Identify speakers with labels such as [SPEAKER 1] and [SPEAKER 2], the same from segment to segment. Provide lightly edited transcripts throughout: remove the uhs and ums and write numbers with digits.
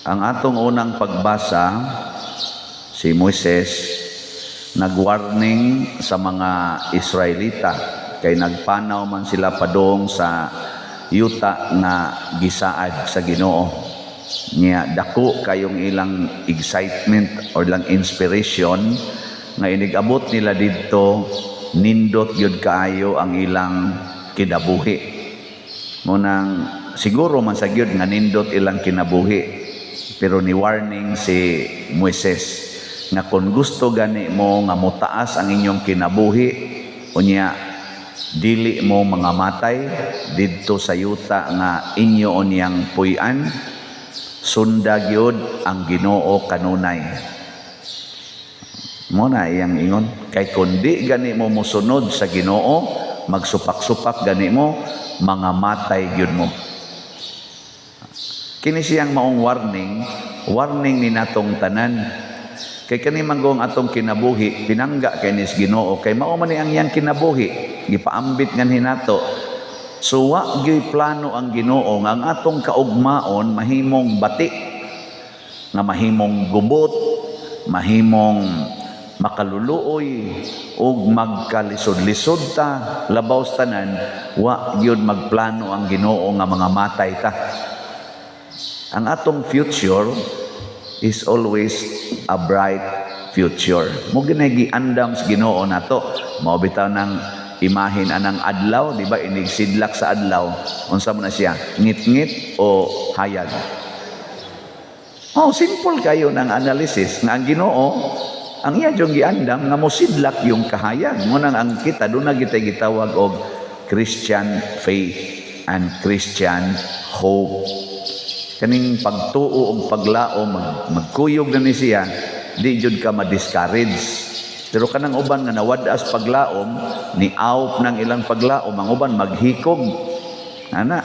[SPEAKER 1] Ang atong unang pagbasa, si Moises nagwarning sa mga Israelita kay nagpanaw man sila padong sa yuta nga gisaad sa Ginoo. Nya dako kayong ilang excitement or ilang inspiration nga inig-abot nila didto, nindot gyud kaayo ang ilang kinabuhi. Mao nang siguro man sa gyud nga nindot ilang kinabuhi, pero ni warning si Moises nga kung gusto gani mo nga motaas ang inyong kinabuhi, unya dili mo mga matay didto sa yuta nga inyo unyang puy-an, sunda gyud ang Ginoo kanunay. Mao na iyang ingon kay kun di gani mo mosunod sa Ginoo, magsupak-supak gani mo, mga matay gyud mo. Kini siyang maong warning, warning ni natong tanan. Kay kani manggong atong kinabuhi, pinangga kay nis Ginoo, kay mao man ni ang iyang kinabuhi, gipaambit nganhi nato. So wa gyuy plano ang Ginoo nga ang atong kaugmaon mahimong bati, nga mahimong gubot, mahimong makaluluoy ug magkalisod-lisod ta. Labaw sa tanan, wa gyud magplano ang Ginoo nga mga matay ta. Ang atong future is always a bright future. Mao gyud giandam sa Ginoo nato. Mao bitaw nang imahin anang adlaw, di ba, inig sidlak sa adlaw, unsa man na siya? Ngit-ngit o hayag? Oh, simple kayo ng analysis nga ang Ginoo ang iya yung giandam nga mosidlak yung kahayag. Mao nang ang kita doon na kita gitawag og Christian faith and Christian hope. Kaning pagtuo og paglao magkuyog na ni siya, di jud ka ma-discourage. Pero kanang uban nga nawad-as paglaom, ni awp ng ilang paglaom, ang uban maghikog. Ana.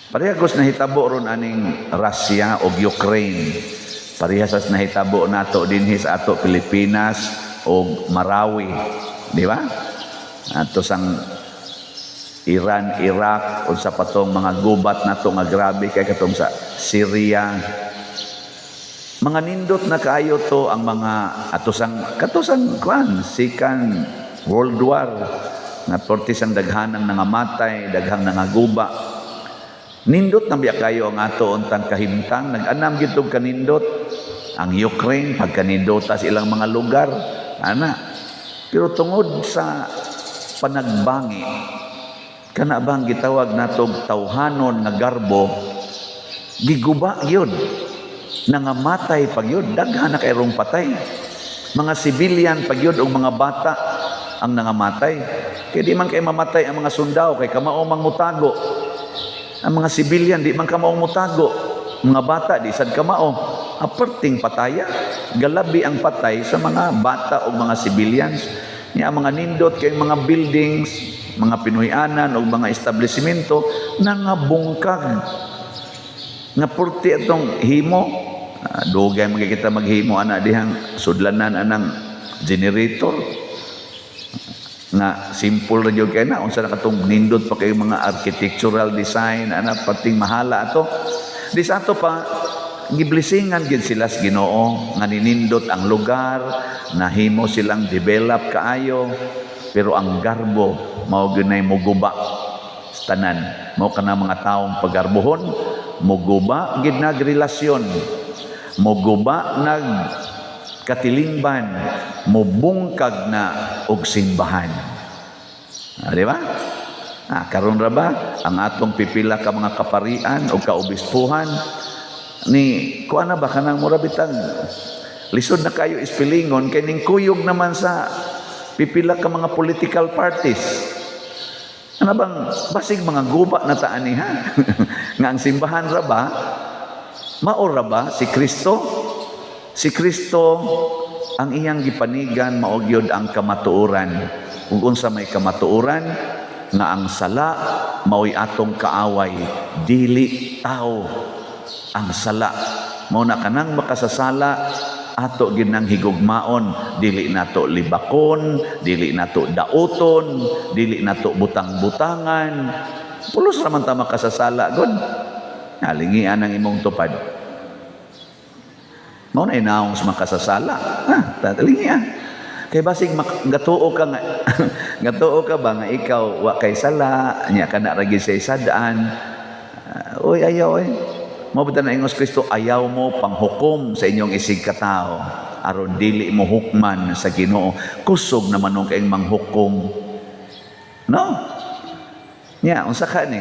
[SPEAKER 1] Parehas nahitabo ron aning Russia o Ukraine. Parehas sa nahitabo nato dinhi sa ato Pilipinas o Marawi, di ba? Ato sang Iran, Iraq, unsa pa tong mga gubat nato nga grabe kay katong sa Syria. Mga nindot na kaayo to ang mga ato sang kato sang kwan, Second World War nga portis ang daghanang nangamatay, daghang nangaguba. Nindot na biya kayo ang ato untang kahimtang, nag-anam gyud og kanindot ang Ukraine pagkanindota sa ilang mga lugar, ana. Pero tungod sa panagbangi, kana bang gitawag natog tawhanon nga garbo, giguba gyud, nangamatay pa gyud, daghan na kayrong patay, mga civilian pa gyud og mga bata ang nangamatay. Kay di man kay mamatay ang mga sundao kay kamao mang mutago. Ang mga civilian di man kamaong mutago, mga bata di sad kamao, aperting pataya. Galabi ang patay sa mga bata o mga civilians. Nya ang mga nindot kay mga buildings, mga pinuy-anan o mga establishmento nangabungkag nga purti atong himo. Dugay man kita maghimo ana dihang sudlanan anang generator nga simple ra jud kay na. Unsa na katong nindot pa kay mga architectural design ana, pating mahala ato. Di sa ato pa giblesingan gid sila sa Ginoo nga ninindot ang lugar, nahimo silang develop kaayo, pero ang garbo mao gyud nay muguba sa tanan. Mao kana mga taong pagarbohon, muguba gid nagrelasyon, muguba nag katilingban, mubungkag na og simbahan. Di ba? Karon ra ba ang atong pipila ka mga kaparian o kaobispuhan ni kuan na ba, kanang mura bitag lisod na kayo ispilingon kay ning kuyog naman sa pipila ka mga political parties. Ano bang basig mga guba na taan ni ha? Nga ang simbahan ra ba? Mao ra ba si Kristo? Si Kristo ang iyang gipanigan mao gyud ang kamatuoran. Ug unsa may kamatuoran? Nga ang sala mao'y atong kaaway, dili tao ang sala. Mao na kanang makasasala ato gyud nang higugmaon, dili nato libakon, dili nato dauton, dili nato butang-butangan. Pulos ra man ta makasasala gud. Nalingian ang imong tupad. Mao na inaong sa makasasala. Ha, talingian. Kay basig gatuo ka ba nga ikaw wa kay sala, nya kana ra gyud say sad-an. Oy, ayaw oy. Mao ba na ingos Kristo, "Ayaw mo panghukom sa inyong isig katao aron dili mo hukman sa Ginoo." Kusog naman nung kayong manghukom. No? Nya, unsa ka ni?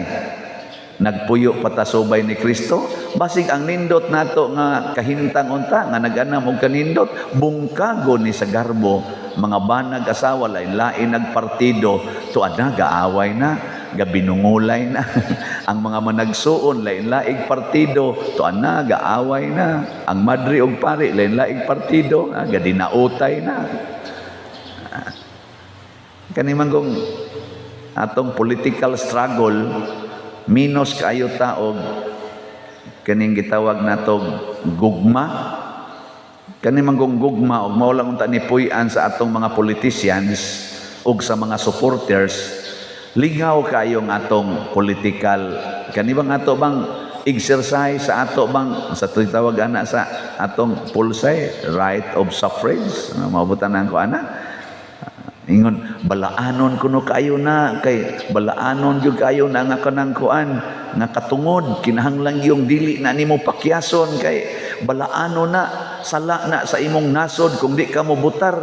[SPEAKER 1] Nagpuyo pa ta subay ni Kristo, basig ang nindot nato nga kahintang unta nga nag-anam og kanindot, bungkago ni sa garbo. Mga banag asawa, lain lain nagpartido, tuad na gaaway na, gabinungulay na. Ang mga managsuon, lain laing partido, tuad na gaaway na. Ang madre og pari, lain laing partido, gadinautay na. Kani man kung atong political struggle, minus kaayo ta og kaning gitawag natog gugma. Kani man kung gugma og mao lang unta ni puy-an sa atong mga politicians ug sa mga supporters, lingaw kayo ang atong political, kani bang ato bang exercise sa ato bang sa tawag ana sa atong pulsay, right of suffrage. Mabutan ko ana, ingon balaanon kuno kayo na, kay balaanon gyud kayo na nga kanang kuan nga katungod, kinahanglan yung dili na nimo pakyason kay balaanon na, sala na sa imong nasod kung di ka mo butar.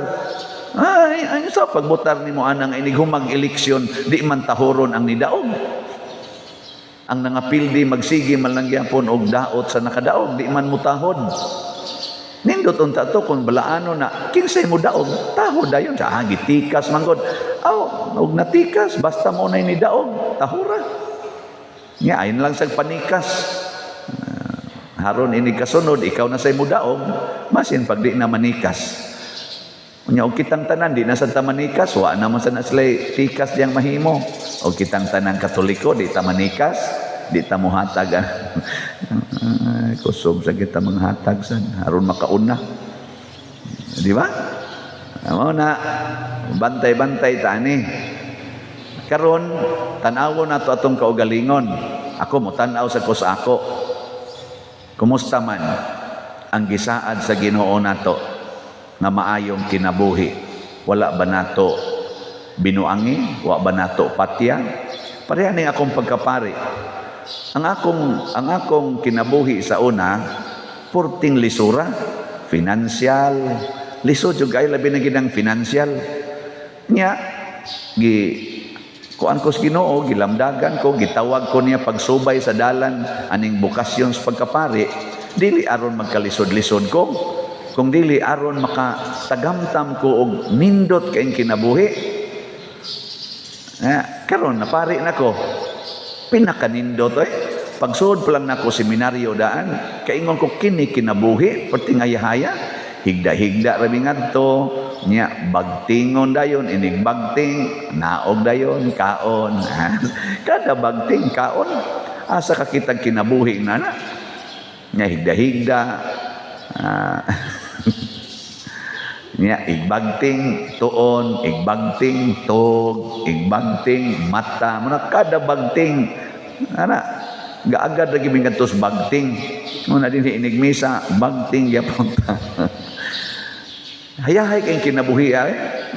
[SPEAKER 1] Ay, ay, sa pagbutar nimo anang inig humag eleksyon, di man tahoron ang nidaog. Ang nangapildi magsige man lang gyapon og daot sa nakadaog, di man mutahod. Nindot unta to kung balaano na, kinsay mo daog, tahod dayon sa gitikas man gud. Aw, og natikas basta mo na ni daog, tahura. Nya ayon lang sa panikas. Haron ini kasunod, ikaw na say mo daog, masin pag di na manikas. Unya og kitang tanan di na sa ta manikas, wa naman sa na sila tikas diyang mahimo. Og kitang tanan Katoliko di ta manikas, di ta mohatag. Ay, kusog sa kita mga hatag san aron makauna. Di ba? Amo na bantay-bantay ta ani. Karon tan-awon nato atong kaugalingon. Ako mo tan-aw sa ko sa ako. Kumusta man ang gisaad sa Ginoo nato nga maayong kinabuhi? Wala ba nato binuangi? Wa ba nato patya? Pareha ning akong pagkapari. Ang akong kinabuhi sa una, purting lisura, financial, lisod jud kaayo, labi na gid ang financial. Nya gi kuan ko sa Ginoo, gilamdagan ko, gitawag ko niya pagsubay sa dalan aning bokasyon sa pagkapari, dili aron magkalisod-lisod ko, kung dili aron makatagamtam ko og nindot kaayong kinabuhi. Eh, karon napari na ko. Pinakanindot eh. Pagsuod pa lang nako seminaryo daan, kaingon ko, kini kinabuhi, perting hayahaya, higda-higda ra ngadto, nya bagtingon dayon, inig bagting, naog dayon, kaon. Kada bagting kaon, asa ka kitang kinabuhi na na. Nya higda-higda. Nya igbagting tuon, igbagting tug, igbagting mata, muna kada bagting ana gaagad lagi mi ngadto sa bagting. Muna din inig misa, bagting gyapon ta. Hayahay kay kinabuhi ay.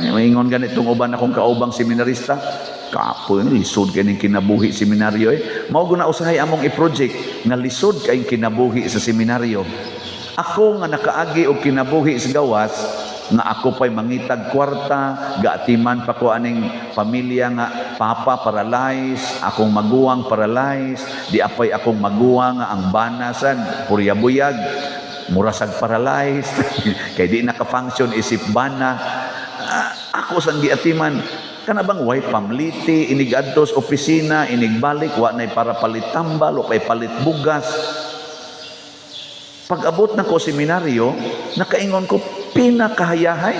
[SPEAKER 1] Maingon ganitong uban akong kaubang seminarista. Kapoy, lisod kay ning kinabuhi seminaryo eh. Mao guna usahay among i-project nga lisod kay kinabuhi sa seminaryo. Ako nga nakaagi og kinabuhi sa gawas, nga ako pa'y mangitag kwarta, gaatiman pa ko aning pamilya nga papa paralyzed, akong maguwang paralyzed, di apay akong maguwang nga ang banasan, purya buyag, murasag paralyzed, kay di naka-function isip bana. Ah, ako sang giatiman, kana bang way pamliti, inig adto sa opisina, inig balik, wa nay para palit tambal, o kay palit bugas. Pag abot na ko seminaryo, nakaingon ko, pinakahayahay.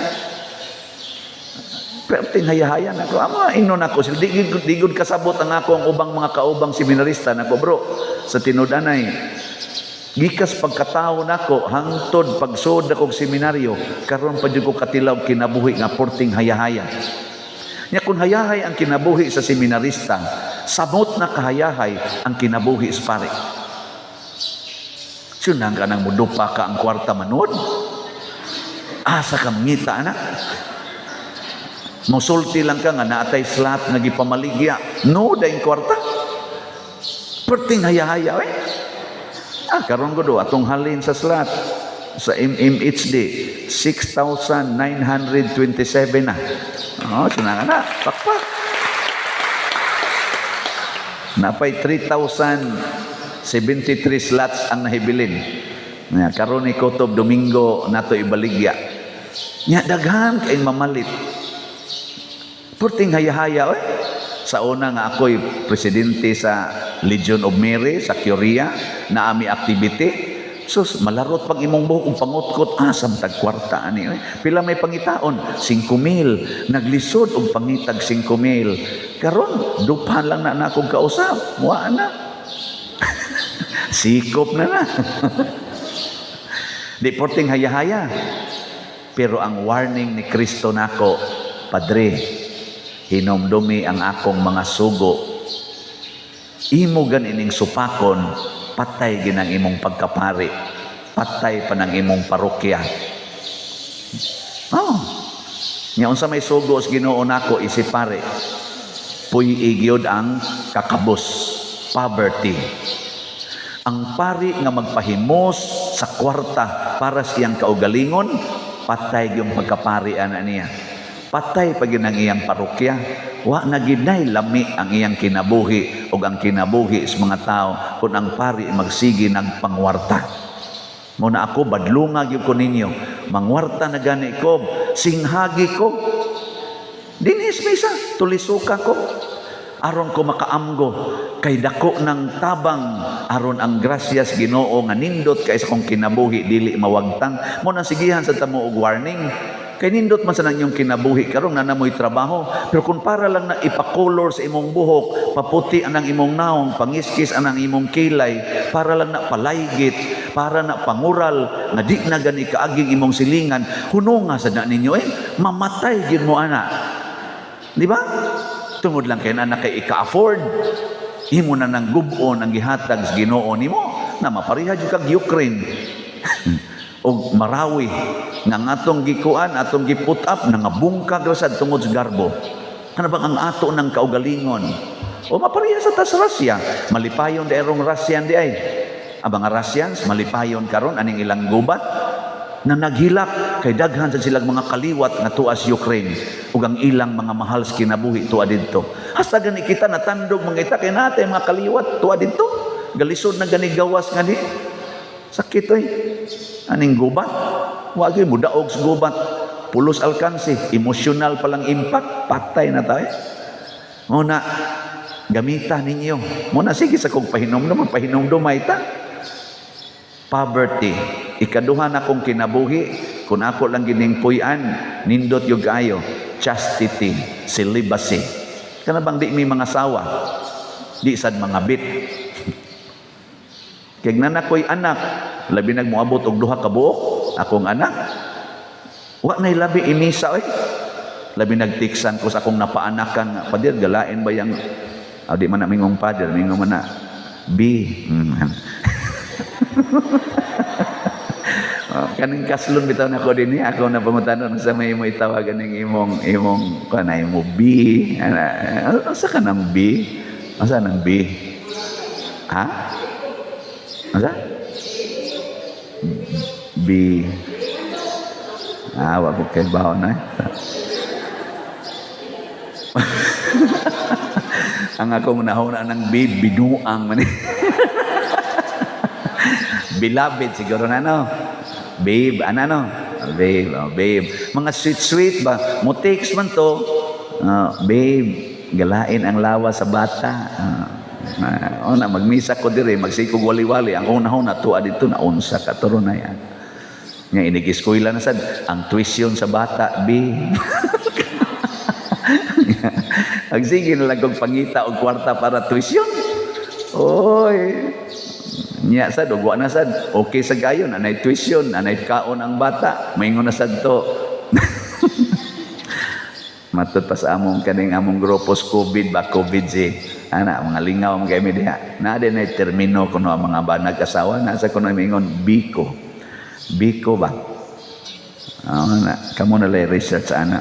[SPEAKER 1] Perting hayahayan ako. Amo, ingnon ako sila. Di gud kasabot ang ako ang ubang mga kaubang seminarista nako, bro. Sa tinud-anay, gikas pagkatao nako hangtod pagsud ako og seminaryo, karon pa jud ko katilaw kinabuhi nga porting hayahaya. Nya kung hayahay ang kinabuhi sa seminarista, samot na kahayahay ang kinabuhi sa pare. Sunang ka nang mudupa ka ang kwarta manod. Asa ka mangita, anak? Musulti lang ka nga naatay slot nga gipamaligya. No, dayong kwarta. Perting haya-haya, eh. Ah, karon ko do, atong halin sa slot sa MMHD, 6,927 na. Oh, sunang na, pakpak. Napay 3,073 slots ang nahibilin. Nya, karon ni Kutob Domingo nato ibaligya. Nya daghan kay mamalit. Perting haya-haya oy. Sa una nga ako'y presidente sa Legion of Mary sa Curia na ami activity. Sus, malarot pag imong buhok ug pangutkot, asam tag kwarta ani oy. Pila may pangitaon? 5,000. Naglisod og pangitag 5,000. Karon duphan lang na nakong kausap. Wa na. Sikop na na. Di porting haya-haya. Pero ang warning ni Kristo nako, "Padre, hinomdumi ang akong mga sugo. Imo ganining supakon, patay ginang imong pagkapari, patay pa ng imong parokya." Oh. Nya unsa may sugo sa Ginoo nako isip pare? Puy-i gyud ang kakabos, poverty. Ang pari nga magpahimos sa kwarta para sa iyang kaugalingon, patay yung pagkapari ana niya. Patay pa gyud ang iyang parokya. Wa na gid nay lami ang iyang kinabuhi ug ang kinabuhi sa mga tao kung ang pari magsige nagpangwarta. Mo na ako badlunga gyud ko ninyo. Mangwarta na gani ko, singhagi ko. Dinhis misa, tulisuka ko. Aron ko makaamgo kay dako ng tabang aron ang grasyas Ginoo nga nindot kay sa kong kinabuhi dili mawagtang. Mo nang sigihan sa tamo og warning. Kay nindot man sa inyong kinabuhi karon na namoy trabaho, pero kung para lang na ipakolor sa imong buhok, paputi anang imong naong, pangiskis anang imong kilay, para lang na palaygit, para na pangural nga di na gani kaaging imong silingan, hununga sa na ninyo eh, mamatay gyud mo ana. Di ba? Tungod lang kay na kay ika-afford. Imo na nang gub-on ang gihatag sa Ginoo nimo na mapareha jud kag Ukraine og Marawi nga ang atong gikuan, atong gi-put up, nangabungkag ra sad tungod sa garbo. Kana bang ang ato ng kaugalingon o mapareha sa tas Russia, malipayon di erong Russian di ay. Ang mga Russians malipayon karon aning ilang gubat na naghilak kay daghan sa silang mga kaliwat nga tuas Ukraine ug ang ilang mga mahal sa kinabuhi tuwa didto. Hasta gani kita natandog mga ita kay natay mga kaliwat tuwa didto. Galisod na gani gawas nga di. Sakit oy. Aning gubat. Wa gyud mudaog sa gubat. Pulos alkansi, emotional palang impact, patay na tayo. Mo na gamita ninyo. Mo na sige sa kong pahinomdom, pahinomdom ta. Poverty. Ikaduha na kong kinabuhi, kung ako lang gining puy-an, nindot yung kaayo, chastity, celibacy. Kana bang di mi mga sawa, di sad mga bit. Kay na ko'y anak, labi nag moabot og duha ka buok, akong anak. Wa nay labi imisa oy. Labi nagtiksan ko sa akong napaanakan nga, "Pader, galain ba yang," ah, di man na mingong pader, mingong man na B. Oh, kaning kaslon bitaw nako dinhi, ako na pangutanon sa may mo itawag aning imong imong kuan ay mo B. Ana, asa ka nang B? Asa nang B? Ha? Asa? B. Ah, wa ko kay bawo na. Ang akong nahuna ng B, binuang man. Beloved siguro na no. Babe, ano no? Babe, oh, babe. Mga sweet-sweet ba? Mo-text man to. Oh, babe, galain ang lawa sa bata. Oh, na magmisa ko dire, magsikog wali-wali. Ang una-una tuwa dito na unsa ka turo na yan. Nga inig-eskwela na sad ang tuition sa bata, B. Agsige na lang kong pangita og kwarta para tuition. Oy. Nya sad og wa na sad. Okay sa gayon, anay tuition, anay kaon ang bata. Maingon na sad to. Matod pa sa among kaning among grupo sa COVID ba, COVID si Ana, mga lingaw mga kami diha. Na din ay termino kuno ang mga banag asawa na sa kuno mingon biko. Biko ba? Oh, na, kamo na lay research ana.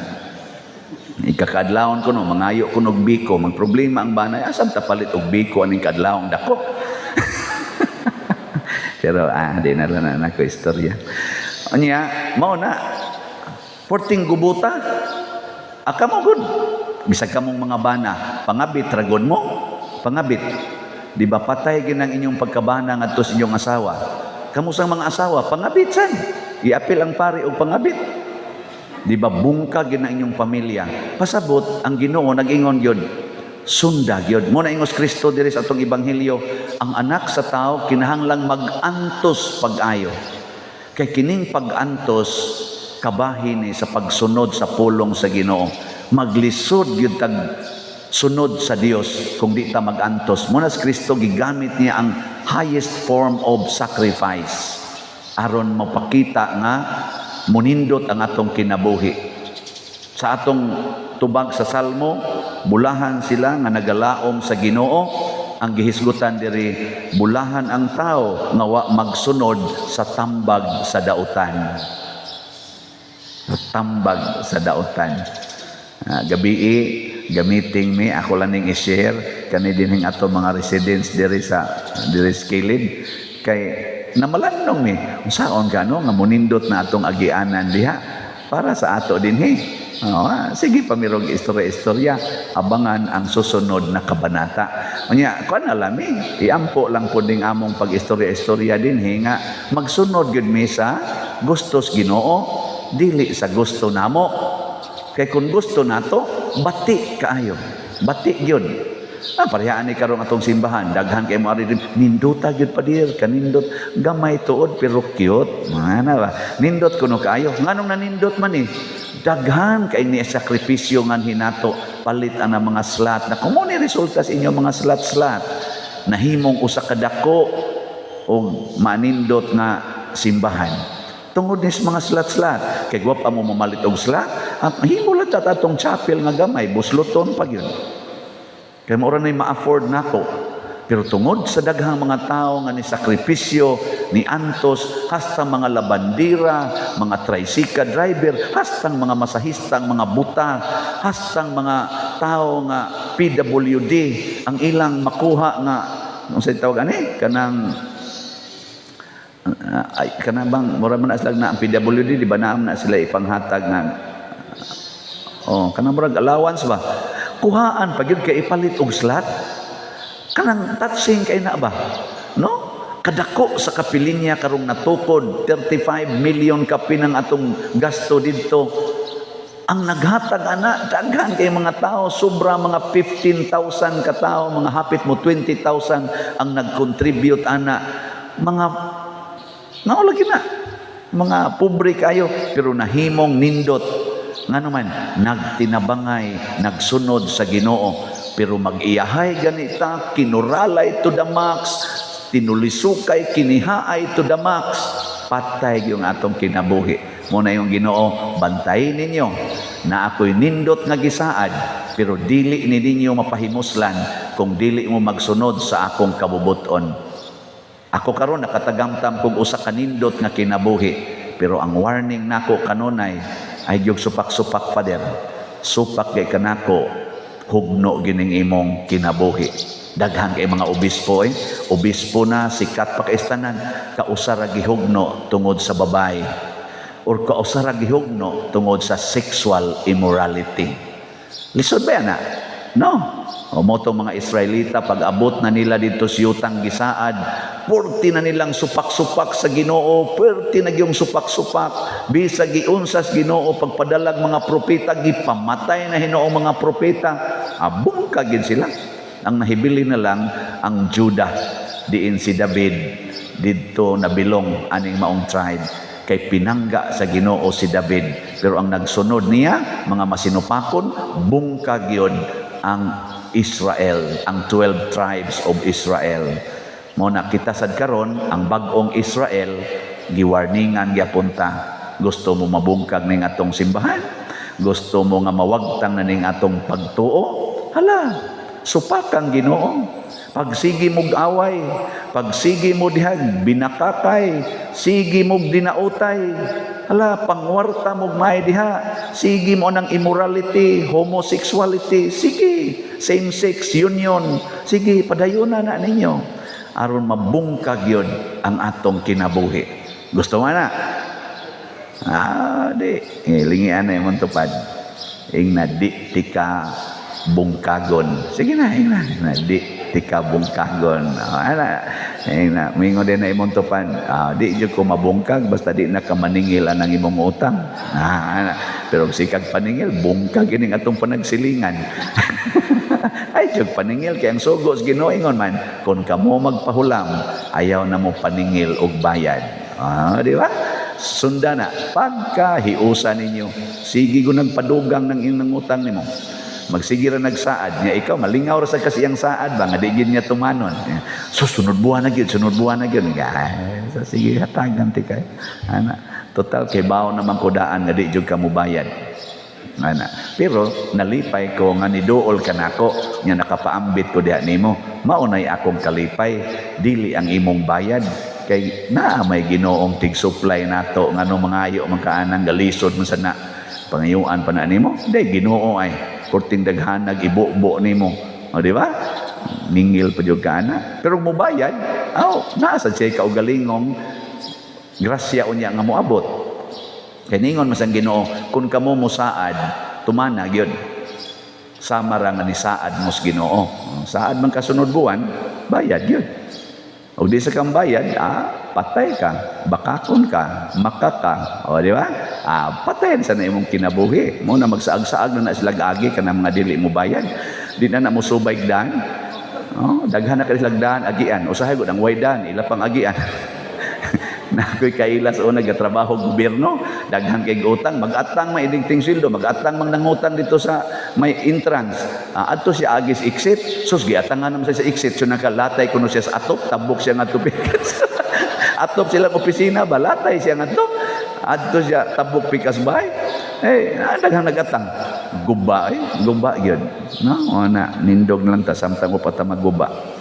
[SPEAKER 1] Ikakadlawon kuno mangayo kuno og biko, magproblema ang banay, asan ta palit og biko aning kadlawong dako? Pero di na lang na nako istorya. Unya, mao na porting gubuta. Aka mo gud. Bisag kamong mga bana, pangabit ragon mo, pangabit. Di ba patay ginang inyong pagkabana ngadto sa inyong asawa? Kamo sang mga asawa, pangabit san. Iapil ang pari og pangabit. Di ba bungkag gid ang inyong pamilya? Pasabot ang Ginoo nag-ingon gyud. Sunda gyud. Mo na ingos Kristo diri sa atong ebanghelyo, ang Anak sa Tao kinahanglang mag-antos pag-ayo. Kay kining pag-antos kabahin ni sa pagsunod sa pulong sa Ginoo. Maglisod gyud tag sunod sa Dios kung di ta mag-antos. Mo na si Kristo, gigamit niya ang highest form of sacrifice aron mapakita nga munindot ang atong kinabuhi. Sa atong tubag sa Salmo, bulahan sila nga nagalaom sa Ginoo. Ang gihisgutan diri, bulahan ang tao nga wa magsunod sa tambag sa dautan. Tambag sa dautan. Gabii, gamiting mi, ako lang ning i-share kani dinhing ato mga residents diri sa kilid kay namalandong mi unsaon ka no nga munindot na atong agianan diha para sa ato dinhi. Oh, sige pamirog istorya-istorya, abangan ang susunod na kabanata. Unya, kuan na lami, iampo lang po ding among pag-istorya-istorya dinhi nga magsunod gyud mi sa gustos Ginoo, dili sa gusto namo. Kay kung gusto nato, bati kaayo. Bati gyud. Parehaan ni karong atong simbahan, daghan kay mo ari din, nindota gyud padir, kanindot, gamay tuod pero cute. Mana ba? Nindot kuno kaayo. Nganong nanindot man eh? Daghan kay ni sakripisyo nga hinato palit ang mga slat na kung ni resulta sa inyo mga slat-slat nahimong usa ka dako og manindot nga simbahan tungod ni sa mga slat-slat. Kay gwapa mo mamalit og slat at himo lang ta atong chapel nga gamay, busloton pa gyud kay mao ra nay ma-afford nako. Pero tungod sa daghang mga tao nga ni sakripisyo, ni antos, hasta mga labandira, mga tricycle driver, hasta mga masahistang mga buta, hasta mga tao nga PWD, ang ilang makuha nga unsa tawag ani, kanang ay kana bang mura man na sila na ang PWD, di ba, naam na sila ipanghatag nga, oh, kanang murag allowance ba, kuhaan pa gyud kay ipalit og slat. Kanang touching kay na ba, no? Kadako sa kapilinya karong natukod, 35 million kapin ang atong gasto didto. Ang naghatag ana, daghan kay mga tao, sobra mga 15,000 ka tao, mga hapit mo 20,000 ang nag-contribute ana, mga nao lagi na mga pobre kayo pero nahimong nindot. Ngano man nagtinabangay, nagsunod sa Ginoo. Pero mag-iyahay ganita, kinuralay to the max, tinulisukay, kinihaay to the max, patay yung atong kinabuhi. Mo na yung Ginoo, bantayin ninyo na ako'y nindot nga gisaad, pero dili ni ninyo mapahimuslan kung dili mo magsunod sa akong kabubuton. Ako karon nakatagamtam kog usa ka nindot nga kinabuhi, pero ang warning nako kanunay ay gyud supak-supak, Father. Supak kay kanako, hugno gining imong kinabuhi. Daghan kay mga obispo eh. Obispo na sikat pa kay tanan, kausa ra gihugno tungod sa babae or kausa ra gihugno tungod sa sexual immorality. Lisod ba yan na? No. O mo mga Israelita, pag abot na nila dito sa yutang gisaad, purti na nilang supak-supak sa Ginoo, purti na yung supak-supak, bisag giunsas Ginoo pagpadalag mga propeta, gipamatay na Hinoo mga propeta, abong kagid sila. Ang nahibili na lang ang Judah, diin si David didto nabilong aning maong tribe kay pinangga sa Ginoo si David. Pero ang nagsunod niya mga masinupakon, bungkag yun ang Israel, ang 12 tribes of Israel. Mo na kita sad karon ang bag-ong Israel, giwarningan gyapon ta. Gusto mo mabungkag ning atong simbahan? Gusto mo nga mawagtang na ning atong pagtuo? Hala. Supak ang Ginoo. Pagsigi mog away, pagsigi mo dihag binakakay, sige mog dinautay, hala, pangwarta mog may diha, sige mo ng immorality, homosexuality, sige, same-sex union, sige, padayon na na ninyo. Aron mabungkag yun ang atong kinabuhi. Gusto mo na? Ah, di. Eh, lingian na imong tupad. Ingna, di tika bungkagon. Sige na, ingna. Ingna, di tika bungkagon. Ah, ana. Ingna, mingon din na imong tupad. Ah, di jud ko mabungkag basta di na ka maningil ang imong utang. Ah, ana. Pero sikag paningil, bungkag ining atong panagsilingan. Ay, jud paningil kay ang sugo sa Ginoo ingon man, kung kamo magpahulam, ayaw na mo paningil og bayad. Ah, di ba? Sunda na. Pagkahiusa ninyo, sige ko nagpadugang ng iyong nangutang nimo. Magsige ra nagsaad niya, ikaw malingaw ra sa kasi iyang saad ba nga di gyud niya tumanon. So sunod buwan na gyud, sunod buwan na gyud. Ay, so, sige, hatagan ti kay. Ana, total kay bawo naman ko daan nga di jud ka mobayad. Ana. Pero nalipay ko nga niduol ka nako nga nakapaambit ko diha nimo. Mao nay akong kalipay, dili ang imong bayad kay naa may Ginoong tig-supply nato. Ngano mangayo man kaanang galisod man sa na pangayuan pa na nimo? Day Ginoo ay kurting daghanag ibubo nimo. O, di ba? Ningil pa jud ka ana. Pero mubayad, aw, naa sa siya kaugalingong grasya unya nga moabot. Kay ningon man sang Ginoo, kung kamo mosaad, tumana gyud. Sama ra nga ni saad mo sa Ginoo. Saad man kasunod buwan, bayad gyud. O di sa kang bayad, ah, patay ka, bakakon ka, makaka. O, di ba? Ah, patay sa na imong kinabuhi. Mo na magsaag-saag na na sila agi ka na mga dili mo bayad. Di na na mo subay dan. Oh, daghan na ka sila daan agian. Usahay gud ang way dan, ila pang agian. Na ako'y kaila sa una gatrabaho gobyerno, daghan kay utang, mag-atang may idig ting sweldo, mag-atang mang nangutang dito sa may entrance. Ah, adto siya agis exit, sus, giatangan naman siya sa exit, so nakalatay kuno siya sa atop, tabok siya nga pikas. Atop silang opisina, balatay siya nga. Adto siya tabok pikas bay. Eh, ah, daghang nagatang. Guba eh, guba gyud. No, na nindog lang ta samtang mo pa ta maguba.